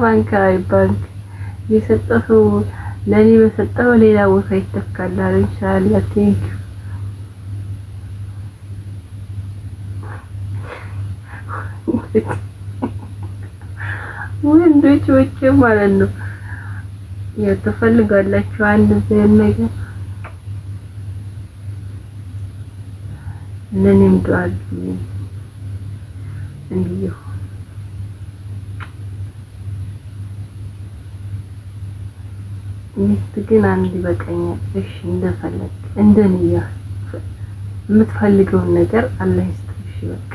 ባንክ አይ ባንክ የሰጠው ሰው ለእኔ በሰጠው ሌላ ቦታ ይተካላል። ኢንሻአላህ thank you። ወንዶች ወጭ ማለት ነው ያው ትፈልጋላችሁ አንድ ነገር ለእኔም ዱአ አድርጉልኝ እንዲሁ። ሚስት ግን አንድ ይበቃኛል። እሺ እንደፈለግ እንደንያ የምትፈልገውን ነገር አላህ ይስጥሽ። እሺ በቃ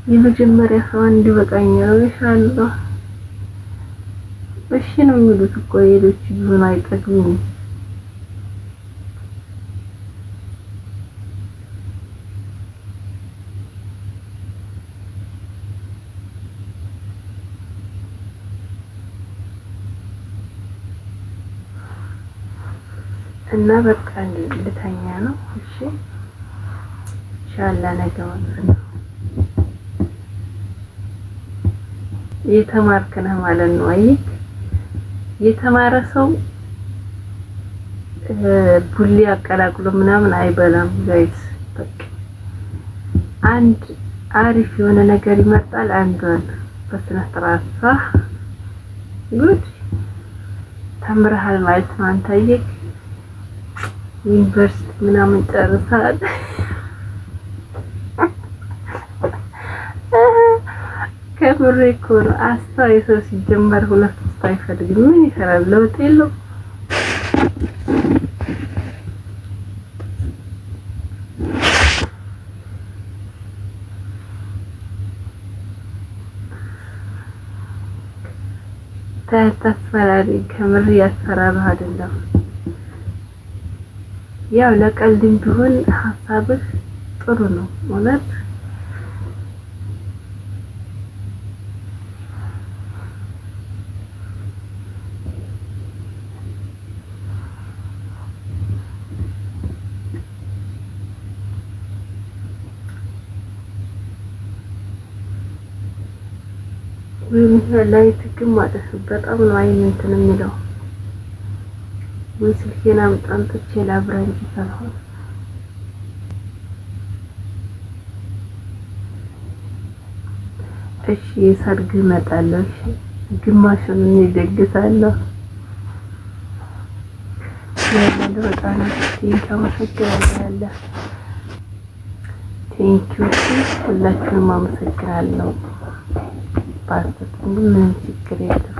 የመጀመሪያ ሰው አንድ ይበቃኛል። ኢንሻአላህ እሺ ነው የሚሉት እኮ ሌሎች ቢሆን አይጠግቡም። እና በቃ ልተኛ ነው። እሺ ኢንሻአላህ ነገ ማለት ነው። የተማርክ ነህ ማለት ነው። አይ የተማረ ሰው ቡሊ አቀላቅሎ ምናምን አይበላም። Guys በቃ አንድ አሪፍ የሆነ ነገር ይመርጣል። አንዷን በስነ ስርዓት ጉድ ተምረሃል ማለት ነው። አንተዬ ዩኒቨርሲቲ ምናምን ጨርሰሃል። ከምሬ እኮ ነው። አስተዋይ ሰው ሲጀመር ሁለት ሶስት አይፈልግም። ምን ይሰራል? ለውጥ የለው። ታስፈራሪ ከምር ያስፈራራህ አይደለም። ያው ለቀልድም ቢሆን ሀሳብህ ጥሩ ነው እውነት። ወይም light ግን ማለት ነው በጣም ነው አይን እንትን የሚለው። ወይ ስልኬን አምጣ አምጥቼ ላብራ እንጂ ካልሆነ እሺ የሰርግ እመጣለሁ። እሺ ግማሹን እኔ እደግሳለሁ። ያለ በጣም thank አመሰግናለሁ። ያለ thank you ሁላችሁንም አመሰግናለሁ። ባሰጡኝ ምንም ችግር የለም።